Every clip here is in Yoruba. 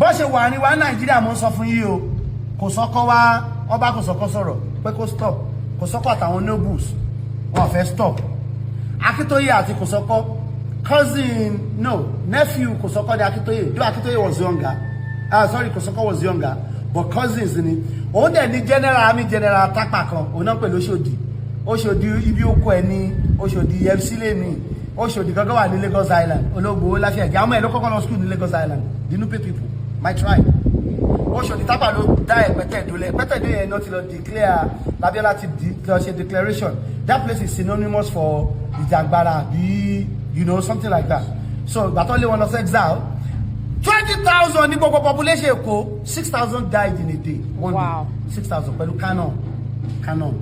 Bó ṣe wà ní wa Nàìjíríà, mo ń sọ fún yín o. Kòsọ́kọ́ wá, ọba Kòsọ́kọ́ sọ̀rọ̀ pé kó stop. Kòsọ́kọ́ àtàwọn nobles, wọn ò fẹ́ stop. Akíntóyè àti Kòsọ́kọ́, cousin, no, nephew Kòsọ́kọ́ ni Akíntóyè, though Akíntóyè was younger, ah, sorry, Kòsọ́kọ́ was younger, but cousins ni. Òun dẹ̀ ní general, army general Tápà kan, òun náà pẹ̀lú Òṣòdì. Òṣòdì ibi oko ẹ̀ ní Òṣòdì FC lè ní Òṣòdì gangan wà ní Lagos Island. Olóògbé Láfíàjì, àwọn ẹ̀ ló kọ́kọ́ lọ school ní Lagos Island, the Nupe people, my tribe. Òṣòdì Tápà ló dá Ẹ̀pẹ́tẹ̀dó lẹ̀. Ẹ̀pẹ́tẹ̀dó yẹn náà ti lọ declare, l'Abíọ́lá ti lọ ṣe declaration. That place is synonymous for ìjàngbara àbí something like that. So ìgbà tó lé wọn lọ sí exile, 20,000 ní gbogbo population Èkó, 6,000 died in a day, one day, 6,000 pẹ̀lú cannon. Cannon,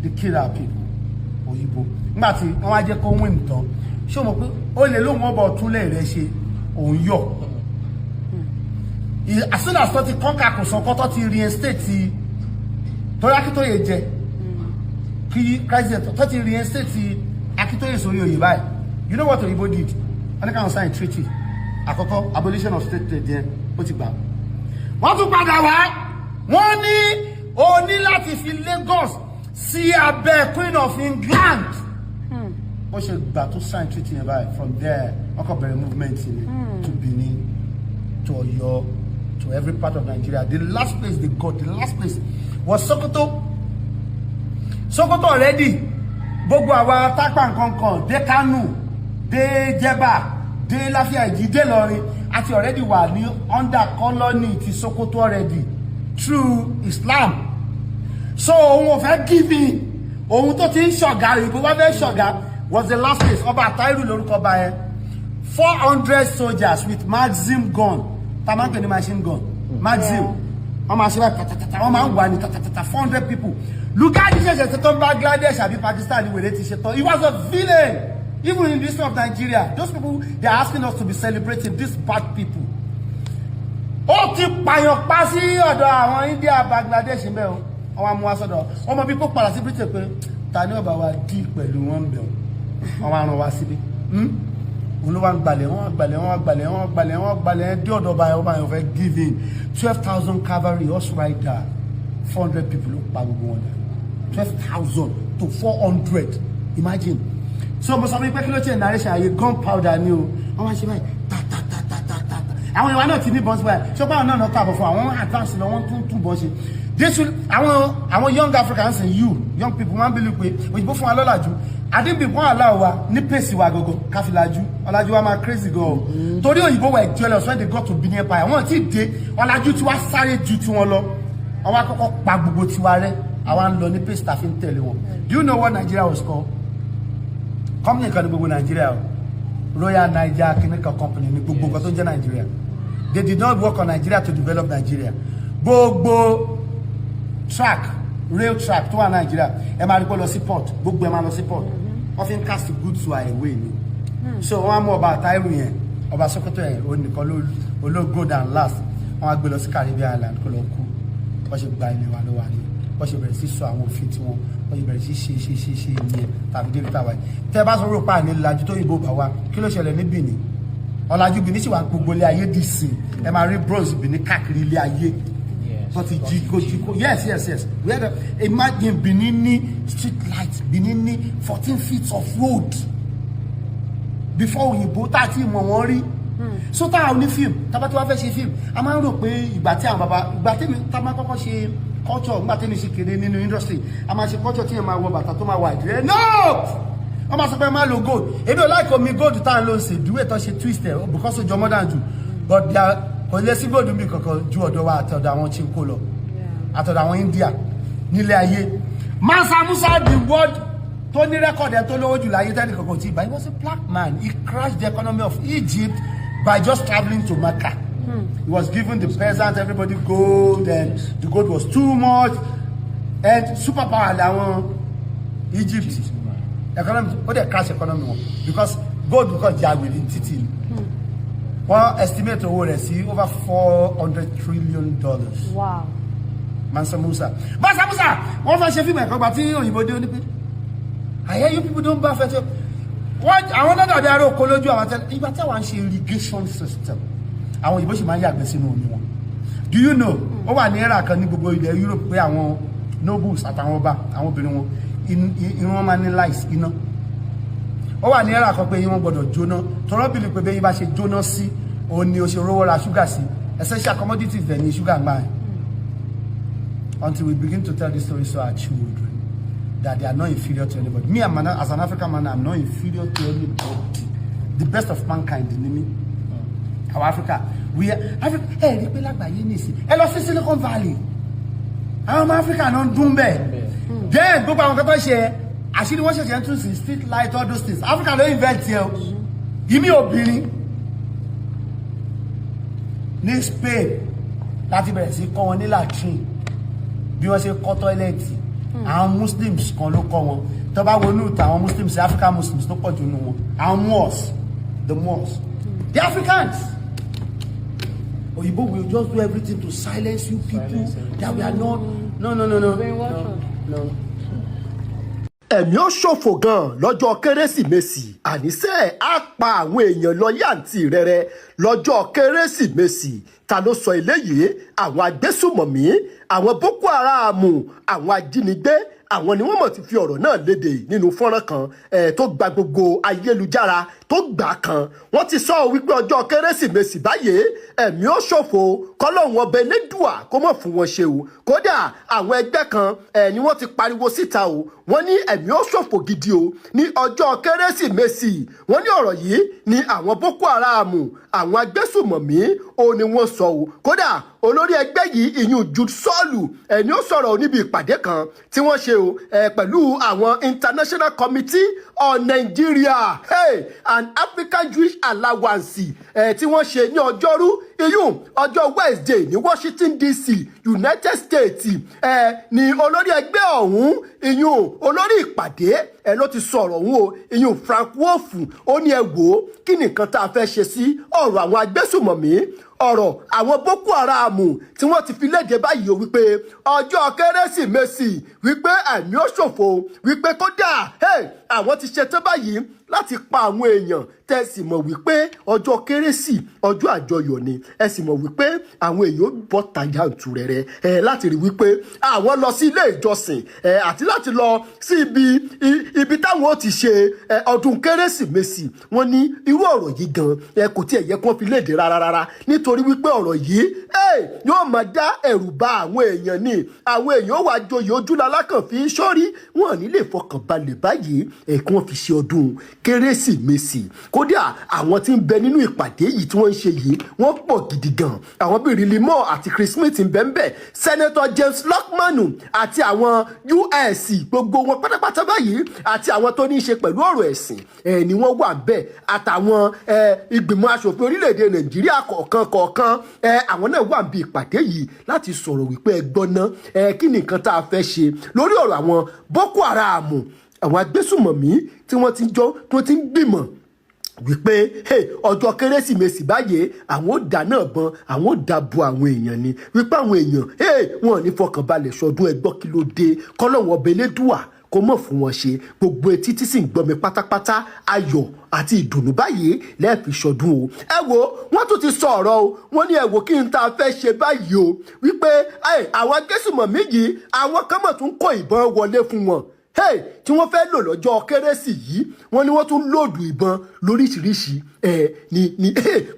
they kill our people. Òyìnbó, nígbà tí wọ́n wá jẹ́ kó win tán, ṣé o mọ̀ pé ó lè lóun ọbọ̀ túnlẹ̀ rẹ̀ ṣe, òun yọ̀. As soon as tó ti conquer Kòsọ́kọ́, tó ti reinstate ti torí Akíntóyè jẹ kí president, tó ti reinstate Akíntóyè sórí oyè báyìí, you know what òyìnbó did? Wọ́n ní káwọn sign treaty. Àkọ́kọ́, abolition of state trade yẹn, ó ti gbà. Wọ́n tún padà wá, wọ́n ní o ní láti fi Lagos sí abẹ́ Queen of England. Ó ṣe gbà tó sign treaty yẹn báyìí, from there wọ́n kàn bẹ̀rẹ̀ movement ni to Benin, to Ọ̀yọ́, to every part of Nigeria. The last place they got, the last place was Sokoto. Sokoto already, gbogbo àwa Tápà nkankan dé Kánò, dé Jẹ̀bà, dé Láfíàjì, dé Ìlọrin, àti already wà ní under colony ti Sokoto already through Islam. So òun ò fẹ́ give in. Òun tó ti ń ṣọ̀gá, òyìnbó wá fẹ́ ṣọ̀gá, was the last place. Ọba Àtàírù lórúkọ ọba yẹn. 400 soldiers with Maxim gun, tá a máa ń pè ní machine gun Maxim. Wọ́n máa ṣe báyìí tàtàtàtà, wọ́n máa ń wà ní tàtàtàtà. 400 people. Lugard ṣẹ̀ṣẹ̀ ṣe tán Bangladesh àbí Pakistan ní wèrè ti ṣe tán. He was a villain even in the history of Nigeria. Those people, they are asking us to be celebrating these bad people. Ó ti pààyàn pa sí ọ̀dọ̀ àwọn India, Bangladesh ń bẹ̀ o. Wọ́n wá mú wa sọ́dọ̀ wọ́n mọ bí kó padà sí Britain pé ta ni ọba wa dí pẹ̀lú wọn bẹ̀ wọ́n. Wá ràn wá síbí. Òun ló wá ń gbalẹ̀, wọ́n wá gbalẹ̀, wọ́n wá gbalẹ̀, wọ́n wá gbalẹ̀, wọ́n wá gbalẹ̀ dé ọ̀dọ̀ ọba yẹn. Ọba yẹn fẹ́ give in. 12,000 cavalry, horse rider, 400 people ló pa gbogbo wọn dà. 12,000 to 400, imagine. So mo sọ fún yín pé kí ló ṣe narration ayé, gunpowder ni o. Wọ́n wá ṣe báyìí ta ta ta ta ta ta ta. Àwọn ìwà náà ti ní bọ́n sí báyìí. Ṣé báwọn náà náà kàbọ̀ fún àwọn advance lọ, wọ́n tún tún bọ́n ṣe. Jésù, àwọn young Africans and you young people máa ń believe pé òyìnbó fún wa lọ́làjú àdébì wọn àlá wa ní pèsè wa gọgọ káfílájú. Ọ̀làjú wa máa crazy gan o, torí òyìnbó were jealous when they got to Benin Empire. Wọ́n ti dé, ọ̀làjú tiwa sáré ju tiwọn lọ. Wọ́n wá kọ́kọ́ pa gbogbo tiwa rẹ́. Àwa ń lọ ní pèsè tá a fi ń tẹ̀lé wọn. Do you know what Nigeria was called? Company kan ní gbogbo Nigeria o. Royal Niger Chemical Company ní gbogbo nǹkan tó ń jẹ́ Nigeria. They did not work on Nigeria to develop Nigeria. Gbogbo track, rail track tó wà Nigeria, ẹ máa rí pé lọ sí port, gbogbo ẹ máa lọ sí port. Wọ́n fi ń cast goods to away ni. So wọ́n á mú ọba Àtàírù yẹn, ọba Sokoto yẹn, òun nìkan ló go down last. Wọ́n á gbé lọ sí Caribbean Island kó lọ kú. Wọ́n ṣe gba ilé wa lọ́wọ́ àlè, wọ́n ṣe bẹ̀rẹ̀ sí sọ àwọn òfin tiwọn, wọ́n ṣe bẹ̀rẹ̀ sí ṣe ṣe ṣe ṣe ìyẹn tàbí débi táwa yìí. Tẹ́ bá sọ rò pa ní lajú tó yìnbó bá wa, kí ló ṣẹlẹ̀ ní Benin? Ọ̀làjú Benin sì wà gbogbo ilé ayé dì sí. Ẹ máa rí bronze Benin káàkiri ilé ayé tó ti jí kó jí kó. Yes, we had a, imagine, Benin ní street light, Benin ní 14 feet of road before òyìnbó tá a ti mọ̀ wọ́n rí. So tá a ní fíìmù, tá a bá tí wàá fẹ́ ṣe fíìmù, a máa ń rò pé ìgbà tí àwọn bàbá, ìgbà tí tá a máa kọ́kọ́ ṣe culture, nígbà tí mi ṣe kéré nínú industry, a máa ṣe culture tí yẹn máa wọ bàtà tó máa wà ìdílé. No, wọ́n máa sọ pé máa lo gold. Èmi ò like omi gold tá à ń lò sí ìdúwé tó ṣe twist ẹ̀ because ó jọ modern jù, but there kò lè sí gold mi kankan ju ọ̀dọ̀ wa àti ọ̀dọ̀ àwọn chinko lọ, àtọ̀dọ̀ àwọn India nílé ayé. Mansa Musa, the world tó ní record ẹ̀ tó lówó jù láyé tẹ́lẹ̀ kankan tí but he was a black man. He crashed the economy of Egypt by just travelling to Mecca. He was giving the peasants, everybody, gold, and the gold was too much, and superpower làwọn Egypt economy. Ó dẹ̀ crash economy wọn because gold kàn jẹ́ àgbèrè títì ni. Wọ́n estimate owó rẹ̀ sí over $400 trillion. Mansa Musa, Mansa Musa, wọ́n fẹ́ ṣe fíìmù ẹ̀kọ́ gba tí òyìnbó dé, ó ní pé, "I hear you people don't baff." Ẹ̀ wọ́n àwọn náà dàbí ará oko lójú àwọn tẹ́lẹ̀. Ìgbà tí àwọn ń ṣe irrigation system, Àwọn òyìnbó sì máa ń yàgbẹ́ sínú omi wọn. Do you know, ó wà ní era kan ní gbogbo ilẹ̀ Europe pé àwọn nobles àtàwọn ọba, àwọn obìnrin wọn, irun wọn máa ní lice iná. Ó wà ní era kan pé eyín wọn gbọdọ̀ jóná, tọrọ bìlì pé bẹ́yìn bá ṣe jóná sí, òun ni o ṣe rówó ra ṣúgà sí. Essential commodities dẹ̀ ní ṣúgà gbà ẹ̀. Until we begin to tell this story to our children that they are not inferior to anybody. Me, as an African man, I'm not inferior to anybody. The best of mankind ni mí. Our Africa, we are Africa. Ẹ rí pé lágbàáyé nìsín, ẹ lọ sí Silicon Valley, àwọn ọmọ Africa náà ń dún bẹ́ẹ̀. Then gbogbo àwọn kan tó ṣe àṣírí wọ́n ṣẹ̀ṣẹ̀ ń tún sí street light, all those things, Africa ló invent yẹ o. Ìmí obìnrin ní Spain láti bẹ̀rẹ̀ sí kọ́ wọn ní latrine, bí wọ́n ṣe kọ́ toilet. Àwọn Muslims kan ló kọ́ wọn. Tó bá wọnú ìtàn àwọn Muslims, African Muslims tó pọ̀ jù nù wọn, àwọn Moors, the Moors, the Africans. Òyìnbó will just do everything to silence you people. Silence everything. That we are not, no, no, no, no. Brainwash No, us. no. Ẹ̀mí ó ṣòfò gan lọ́jọ́ Kérésìmesì. Àníṣe á pa àwọn èèyàn lọ yàǹtì rẹ̀rẹ̀ lọ́jọ́ Kérésìmesì. Ta ló sọ eléyìí? Àwọn agbésùmọ̀mí, àwọn Boko Haram, àwọn ajínigbé, àwọn ni wọ́n mọ̀ ti fi ọ̀rọ̀ náà léde nínú fọ́nrán kan tó gba gbogbo ayélujára tó gbà kan. Wọ́n ti sọ wípé ọjọ́ Kérésìmesì báyìí, ẹ̀mí ó ṣòfò. Kọ́lọ́hún ọbẹ̀ Elédùà kó mọ̀ fún wọn ṣe o. Kódà àwọn ẹgbẹ́ kan ni wọ́n ti pariwo síta o. Wọ́n ní ẹ̀mí ó ṣòfò gidi o ní ọjọ́ Kérésìmesì. Wọ́n ní ọ̀rọ̀ yìí ni àwọn Boko Haram, àwọn agbésùmọ̀mí, ó ní wọ́n sọ o. Kódà olórí ẹgbẹ́ yìí, ìyún Jude Sọ́ọ̀lù, ẹni ó sọ̀rọ̀ níbi ìpàdé kan tí wọ́n ṣe o pẹ̀lú àwọn International Committee on Nigeria, hey, and African Jewish Alliance tí wọ́n ṣe ní ọjọ́rú, ìyún ọjọ́ Wednesday ní Washington DC, United States, ní olórí ẹgbẹ́ ọ̀hún, ìyún olórí ìpàdé ló ti sọ̀rọ̀ ọ̀hún o, ìyún Frank Wolf. Ó ní ẹ wò ó, kí nìkan tá a fẹ́ ṣe sí ọ̀rọ̀ àwọn agbésùmọ̀mí, ọ̀rọ̀ àwọn Boko Haram tí wọ́n ti fi léde báyìí o, wípé ọjọ́ Kérésìmesì, wípé ẹ̀mí ó ṣòfò, wípé kódà, hey, àwọn ti ṣetán báyìí láti pa àwọn èèyàn. Tẹ́ sì mọ̀ wípé ọjọ́ Kérésì, ọjọ́ àjọyọ̀ ni. Ẹ sì mọ̀ wípé àwọn èèyàn ó bọ́ tajà ntù rẹ̀rẹ̀ ẹ láti rí wípé àwọn lọ sí ilé ìjọsìn ẹ àti láti lọ sí ibi táwọn ó ti ṣe ọdún Kérésìmesì. Wọ́n ní irú ọ̀rọ̀ yìí gan ẹ kò tiẹ̀ yẹ kó fi léde rárá rárá, nítorí wípé ọ̀rọ̀ yìí yóò máa dá ẹ̀rù bà àwọn èèyàn ni. Àwọn èèyàn ó wá joyè ojúlalákàn fi sórí wọn ní lè fọkàn balẹ̀ báyìí ẹ̀ kí wọ́n fi ṣe ọdún Kérésìmesì. Kódà àwọn tí ń bẹ nínú ìpàdé yìí tí wọ́n ń ṣe yìí, wọ́n pọ̀ gidi gan. Àwọn bíi Riley Moore àti Chris Smith ń bẹ ń bẹ, Senator James Lockmanu àti àwọn US, gbogbo wọn pátápátá báyìí, àti àwọn tó ní í ṣe pẹ̀lú ọ̀rọ̀ ẹ̀sìn ẹ̀ ni wọ́n wà bẹ́ẹ̀, àtàwọn ìgbìmọ̀ asòfin orílẹ̀-èdè Nàìjíríà kọ̀ọ̀kan kọ̀ọ̀kan ẹ̀, àwọn náà wà níbi ìpàdé yìí láti sọ̀rọ̀ wípé ẹ gbọ́ná ẹ, kí ni nǹkan tá a fẹ́ ṣe lórí ọ̀rọ̀ àwọn Boko Haram, àwọn agbésùmọ̀mí tí wọ́n ti jọ tí wọ́n ti ń gbìmọ̀ wípé, hey, ọjọ́ Kérésìmesì báyìí, àwọn ò dáná bọn, àwọn ò dábò àwọn èèyàn ni, wípé àwọn èèyàn, hey, wọn ò ní fọkànbalẹ̀ sọdún. Ẹgbọ́ kí ló dé? Kọ́lọ́wọ́n ọbẹ̀ Elédùà kó mọ̀ fún wọn ṣe. Gbogbo etí tí sì ń gbọ́ mi pátápátá, ayọ̀ àti ìdùnnú báyìí lẹ́ẹ̀fi ṣọdún o. Ẹ wo, wọ́n tún ti sọ ọ̀rọ̀ o. Wọ́n ní ẹ wo, kí n ta fẹ́ ṣe báyìí o, wípé àwọn agbésùmọ̀mí yìí, àwọn kan mọ̀ tún kó ìbọn wọlé fún wọn, hey, tí wọ́n fẹ́ lò lọ́jọ́ Kérésì yìí. Wọ́n ní wọ́n tún load ìbọn lóríṣiríṣi ẹ̀ ní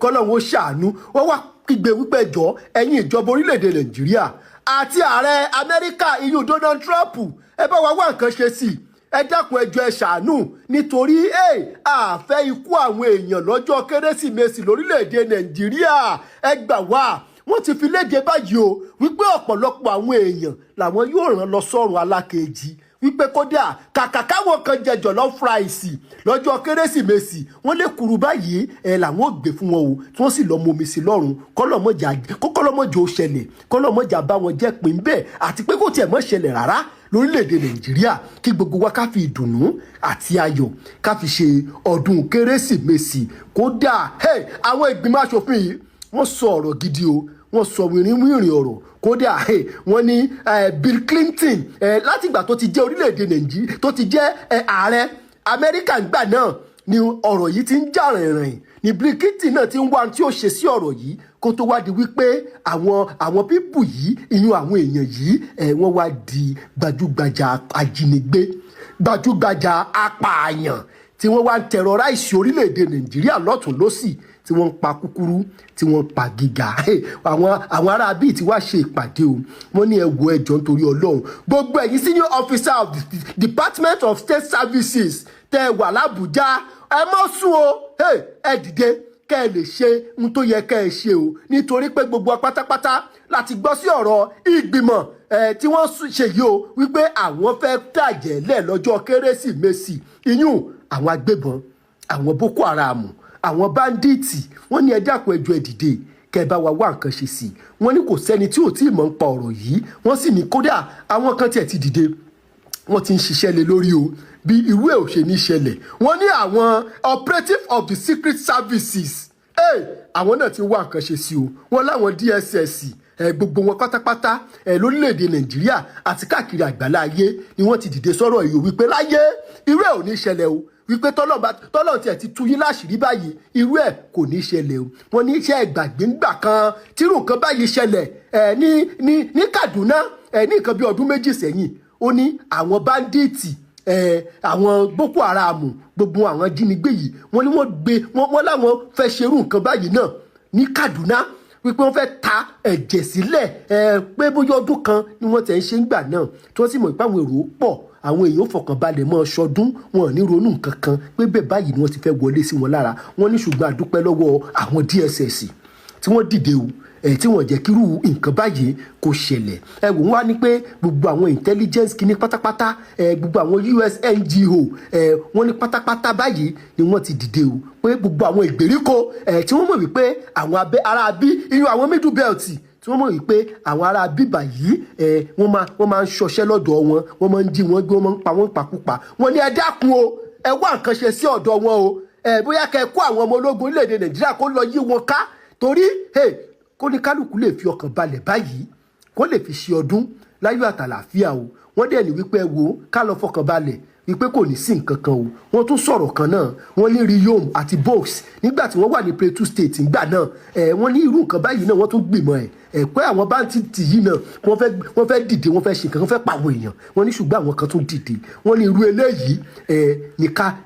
kọ́lọ́hún ó ṣàánú. Wọ́n wá kígbe wípé jọ, ẹ̀yin ìjọba orílẹ̀-èdè Nàìjíríà àti ààrẹ Amẹ́ríkà, ìyún Donald Trump, ẹ bá wa wá nǹkan ṣe sí i. Ẹ dákun, ẹ jọ̀ọ́, ẹ ṣàánú, nítorí àfẹ́ ikú àwọn èèyàn lọ́jọ́ Kérésìmesì lórílẹ̀-èdè Nàìjíríà. Ẹ gbà wá. Wọ́n ti fi léde báyìí o wípé ọ̀pọ̀lọpọ̀ àwọn èèyàn làwọn yóò rán lọ sọ́run alákejì, wípé kódà kàkà káwọn kan jẹ jollof rice lọ́jọ́ Kérésìmesì, wọ́n lè kuru báyìí ẹ̀ làwọn ò gbé fún wọn o, tí wọ́n sì lọ́ọ́ momi sí lọ́rùn. Kọ́lọ́mọ́jà ó ṣẹlẹ̀, kọ́lọ́mọ́jà bá wọn jẹ́ pín bẹ́ẹ̀, àti pé kò tiẹ̀ mọ́ ṣẹlẹ̀ rárá lórílẹ̀‐èdè Nàìjíríà, kí gbogbo wa ká fi ìdùnnú àti ayọ̀ ká fi ṣe ọdún Kérésìmesì. Kódà, hey, àwọn ìgbìmọ̀ asòfin yìí, wọ́n sọ ọ̀rọ̀ gidi o. Wọ́n sọ wìrìwìrì ọ̀rọ̀. Kódà, hey, wọ́n ní Bill Clinton, látìgbà tó ti jẹ́ orílẹ̀-èdè Nàìjíríà, tó ti jẹ́ ààrẹ Amẹ́ríkà ńgbà náà ní Ni ọ̀rọ̀ yìí ti ń jà rìnrìn ní Brikiti náà ti ń wá tí ó ṣe sí ọ̀rọ̀ yìí, kó tó wá di wípé àwọn people yìí, ìyún àwọn èèyàn yìí ẹ̀, wọ́n wá di gbajúgbajà ajínigbé, gbajúgbajà apààyàn, tí wọ́n wá ń terrorize orílẹ̀-èdè Nàìjíríà lọ́tún lọ́sì, tí wọ́n ń pa kúkúrú, tí wọ́n ń pa gíga. Àwọn ará bíi tí wàá ṣe ìpàdé o. Wọ́n ní, ẹ wo, ẹjọ́, nítorí Ọlọ́run, gbogbo ẹ̀yin senior officer of the Department of State Services tẹ́ ẹ wà lábújá, ẹ mọ́ sùn o. Ẹ dìde kẹ́ ẹ lè ṣe ohun tó yẹ kẹ́ ẹ ṣe o, nítorí pé gbogbo wa pátápátá láti gbọ́ sí ọ̀rọ̀ ìgbìmọ̀ tí wọ́n ṣe yìí o, wípé àwọn fẹ́ tàjẹ̀ lẹ̀ lọ́jọ́ Kérésìmesì, ìyún àwọn agbébọn, àwọn Boko Haram, àwọn bandits. Wọ́n ní ẹ dákun, ẹjọ́, ẹ dìde kẹ́ ẹ bá wa wá nǹkan ṣe sí i. Wọ́n ní kò sẹ́ni tí ò tí ì mọ̀ ń pa ọ̀rọ̀ yìí. Wọ́n sì ní kódà àwọn kan tiẹ̀ ti dìde, wọ́n ti ń ṣiṣẹ́ lé lórí o, bí irú ẹ̀ ò ṣe ní ṣẹlẹ̀. Wọ́n ní àwọn operative of the secret services, hey, àwọn náà ti ń wá nǹkan ṣe sí o. Wọ́n láwọn DSS ẹ, gbogbo wọn pátápátá ẹ lórílẹ̀‐èdè Nàìjíríà àti káàkiri àgbàlá ayé ni wọ́n ti dìde sọ̀rọ̀ yìí o, wípé láyé, irú ẹ̀ ò ní ṣẹlẹ̀ o, wípé tọ́lọ́ tiẹ̀ ti tú yín láṣìírí báyìí, irú ẹ̀ kò ní ṣẹlẹ̀ o. Wọ́n ní iṣẹ́ ìgbàgbé ńgbà kan tírú nǹkan báyìí ṣẹlẹ̀ ẹ̀ ní Kaduna ẹ̀ ní nǹkan bí ọdún 2 sẹ́yìn. Ó ní àwọn bandits ẹ̀, àwọn Boko Haram, gbogbo àwọn jínigbé yìí, wọ́n ní wọ́n gbé wọ́n láwọn fẹ́ ṣerú nǹkan báyìí náà ní Kaduna, wípé wọ́n fẹ́ ta ẹ̀jẹ̀ sílẹ̀ ẹ̀, pé bóyá ọdún kan ni wọ́n tẹ̀ ń ṣe ń gbà náà, tí wọ́n sì mọ̀ pé àwọn èrò pọ̀, àwọn èèyàn fọkànbalẹ̀ mọ́ ṣọdún, wọn ò ní ronú nǹkan kan, pé bẹ́ẹ̀ báyìí ni wọ́n ti fẹ́ wọlé sí wọn lára. Wọ́n ní ṣùgbọ́n àdúpẹ́ lọ́wọ́ àwọn DSS tí wọ́n dìde o ẹ̀, tí wọ́n jẹ́ kírú nǹkan báyìí kò ṣẹlẹ̀. Ẹ wò wá ní pé gbogbo àwọn intelligence kìíní pátápátá ẹ, gbogbo àwọn US NGO ẹ, wọ́n ní pátápátá báyìí ni wọ́n ti dìde o, pé gbogbo àwọn ìgbèríko ẹ tí wọ́n mọ̀ wípé àwọn abẹ́ ará bí irú àwọn Middle Belt, tí wọ́n mọ̀ wípé àwọn ará bíbà yìí ẹ, wọ́n máa ń ṣọṣẹ́ lọ́dọ̀ wọn, wọ́n máa ń jí wọn gbé, wọ́n máa ń pa wọ́n pakúpa, wọ́n ní ẹ dákun o, ẹ wá nǹkan ṣe sí ọ̀dọ̀ wọn o. Ẹ bóyá kẹ́ ẹ kó àwọn ọmọ ológun orílẹ̀-èdè Nàìjíríà kó lọ yí wọn ká, torí kó ní kálukú lè fi ọkàn balẹ̀ báyìí, kó lè fi ṣe ọdún láyọ̀ àtàlàáfíà o. Wọ́n dẹ̀ ní wípé ẹ wo, ká lọ fọkàn balẹ̀ wípé kò ní sí nǹkan kan o. Wọ́n tún sọ̀rọ̀ kan náà. Wọ́n ní Riyom àti Box nígbà tí wọ́n wà ní Plateau State nígbà náà ẹ̀, wọ́n ní irú nǹkan báyìí náà wọ́n tún gbìmọ̀ ẹ̀ pé àwọn bandit yìí náà wọ́n fẹ́ dìde, wọ́n fẹ́ ṣe nǹkan, wọ́n fẹ́ pàwọn èèyàn. Wọ́n ní ṣùgbọ́n àwọn kan tún dìde. Wọ́n ní irú eléyìí ẹ̀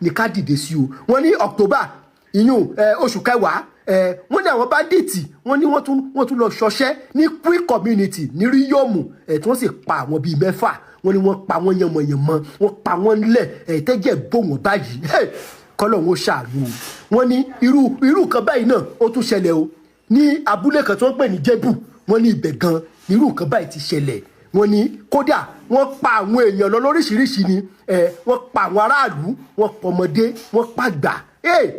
ní ká dìde sí o. Wọ́n ní October, ìyún oṣù kẹwàá ẹ, wọ́n ní àwọn bandit, wọ́n ní wọ́n tún lọ ṣọṣẹ́ ní Quick Community ní Ríyọ̀mù ẹ̀, tí wọ́n sì pa àwọn bíi mẹ́fà. Wọ́n ní wọ́n pa wọ́n yànmọ̀yànmọ̀, wọ́n pa wọ́n lẹ̀ ẹ̀, tẹ́jẹ̀ bò wọ́n báyìí. Kọ́lọ̀ wọn ṣàánú o. Wọ́n ní irú nǹkan báyìí náà ó tún ṣẹlẹ̀ o ní abúlé kan tí wọ́n pè ní Jébù. Wọ́n ní ibẹ̀ gan irú nǹkan báyìí ti ṣẹlẹ̀. Wọ́n ní kódà wọ́n pa àwọn èèyàn lọ lóríṣiríṣi ni ẹ, wọ́n pa àwọn aráàlú, wọ́n pa ọmọdé, wọ́n pa àgbà.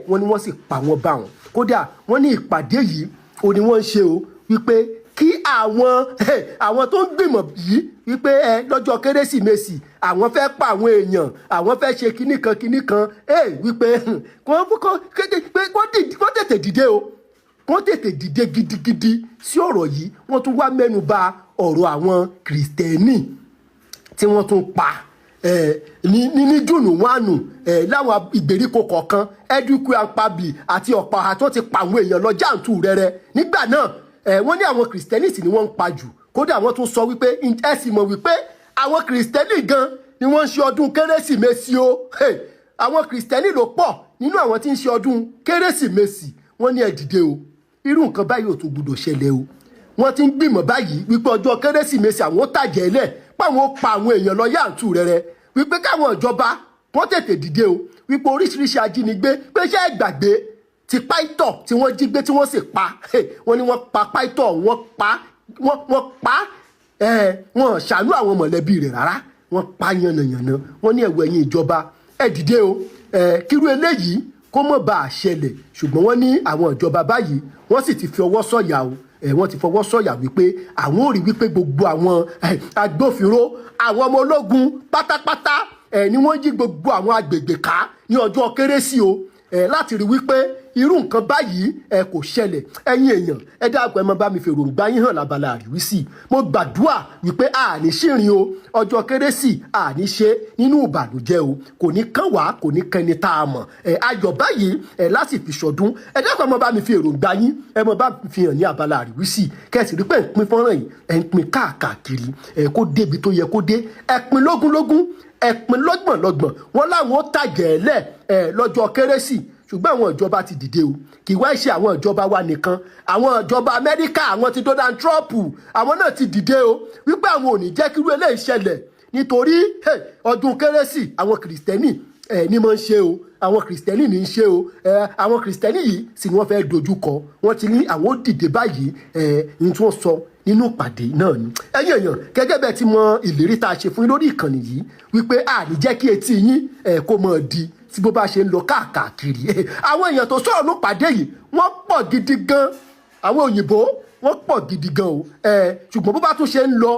Wọ́n ní wọ́n sì pa wọ́n bá wọn. Kódà wọ́n ní ìpàdé yìí ó ní wọ́n ń ṣe o, wípé kí àwọn tó ń gbìmọ̀ yìí wípé ẹ lọ́jọ́ Kérésìmesì àwọn fẹ́ pa àwọn èèyàn, àwọn fẹ́ ṣe kinní kan kinní kan ẹ, wípé kó tètè dìde o, kó tètè dìde gidigidi sí ọ̀rọ̀ yìí. Wọ́n tún wá mẹ́nu bà ọ̀rọ̀ àwọn Kìrìsìtẹ́nì tí wọ́n tún pa ní June 1 láwọn ìgbèríko kọ̀ọ̀kan, Eduku, Ampabi àti ọ̀pọ̀ àti wọ́n ti pa àwọn èèyàn lọ jáǹtù rẹ̀rẹ̀ nígbà náà. Wọ́n ní àwọn Kìrìsìtẹ́nì sì ni wọ́n ń pa jù. Kódà wọ́n tún sọ wípé ẹ sì mọ̀ wípé àwọn Kìrìsìtẹ́nì gan ni wọ́n ń ṣe ọdún Kérésìmesì o. Àwọn Kìrìsìtẹ́nì ló pọ̀ nínú àwọn tí ń ṣe ọdún Kérésìmesì. Wọ́n ní ẹ dìde o, irú nǹkan báyìí ò tún gbọdọ̀ ṣẹlẹ̀ o. Wọ́n ti ń gbìmọ̀ báyìí wípé ọjọ́ Kérésìmesì àwọn ó tàjẹ̀ lẹ̀, páwọn ó pa àwọn èèyàn lọ yáǹtù rẹ̀rẹ̀, wípé káwọn ìjọba wọ́n tètè dìde o, wípé oríṣiríṣi ajínigbé, pé ṣé ẹ gbàgbé ti pastor tí wọ́n jí gbé tí wọ́n sì pa? Wọ́n ní wọ́n pa pastor, wọ́n pa wọ́n pa wọ́n ṣàánú àwọn mọ̀lẹ́bí rẹ̀ rárá, wọ́n pa yànnàyànnà. Wọ́n ní ẹ̀wọ̀, ẹ̀yin ìjọba, ẹ dìde o, kírú eléyìí kó mọ̀ bá a ṣẹlẹ̀. Ṣùgbọ́n wọ́n ní àwọn ìjọba báyìí wọ́n sì ti fi ọwọ́ sọ̀yà o. Wọ́n ti fọwọ́ sọ̀yà wípé àwọn ò rí wípé gbogbo àwọn agbófinró, àwọn ọmọ ológun pátápátá ni wọ́n yí gbogbo àwọn agbègbè ká ní ọjọ́ Kérésì o. Ẹ láti rí wípé irú nǹkan báyìí ẹ kò ṣẹlẹ̀. Ẹ̀yin èèyàn, ẹ dákun, ẹ máa bá mi fèròǹgbà yín hàn lábala àríwísí. Mo gbàdúrà wípé àní ṣìrìn o. Ọjọ́ Kérésì, àní ṣe nínú ìbànújẹ́ o. Kò ní kàn wá, kò ní kẹni tá a mọ̀. Ẹ ayọ̀ báyìí ẹ láti fi ṣọdún. Ẹ dákun, ẹ máa bá mi fi èròǹgbà yín, ẹ máa bá mi fi hàn ní abala àríwísí. Kẹsì rí pé ń pín fọ́nrán yìí, ẹ ń pín káàkiri, ẹ kó débi tó yẹ kó dé. Ẹ pín lógúnlógún, ẹ pín lọ́gbọ̀nlọ́gbọ̀n. Wọ́n láwọn ó tàjẹ̀ ẹ̀ lẹ̀ ẹ lọ́jọ́ Kérésì, ṣùgbọ́n àwọn ìjọba ti dìde o. Kì í wá ṣe àwọn ìjọba wa nìkan, àwọn ìjọba Amẹ́ríkà, àwọn ti Donald Trump, àwọn náà ti dìde o, wípé àwọn ò ní jẹ́ kírú eléyìí ṣẹlẹ̀, nítorí ọdún Kérésì, àwọn Kìrìsìtẹ́nì ẹ̀ ní máa ń ṣe o. Àwọn Kìrìsìtẹ́nì ní í ṣe o. Àwọn Kìrìsìtẹ́nì yìí sì ni wọ́n fẹ́ dojú kọ. Wọ́n ti ní àwọn ó dìde báyìí. Ní tí wọ́n sọ nínú ìpàdé náà ni. Ẹ̀yin èèyàn, gẹ́gẹ́ bẹ́ẹ̀ ti mọ ìlérí tá a ṣe fún yín lórí ìkànnì yìí wípé a ní jẹ́ kí etí yín kó mọ̀ di tí bó bá ṣe ń lọ káàkiri. Àwọn èèyàn tó sọ̀rọ̀ nípàdé yìí, wọ́n pọ̀ gidi gan. Àwọn òyìnbó, wọ́n pọ̀ gidi gan o. Ṣùgbọ́n bó bá tún ṣe ń lọ,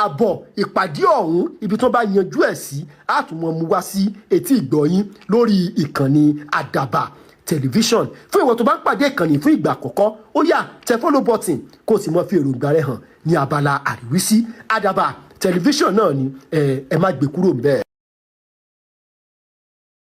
àbọ̀ ìpàdé ọ̀hún, ibi tí wọ́n bá yanjú ẹ̀ sí, á tún mọ́ mu wá sí etí ìgbọ̀yín lórí ìkànnì Àdàbà Tẹlifíṣọ̀n. Fún ìwọ tó bá ń pàdé ìkànnì fún ìgbà àkọ́kọ́, ó yá, tẹ follow button, kó o sì mọ fi èròǹgbà rẹ hàn ní abala àríwísí. Àdàbà Tẹlifíṣọ̀n náà ni. Ẹ má gbé kúrò ńbẹ̀.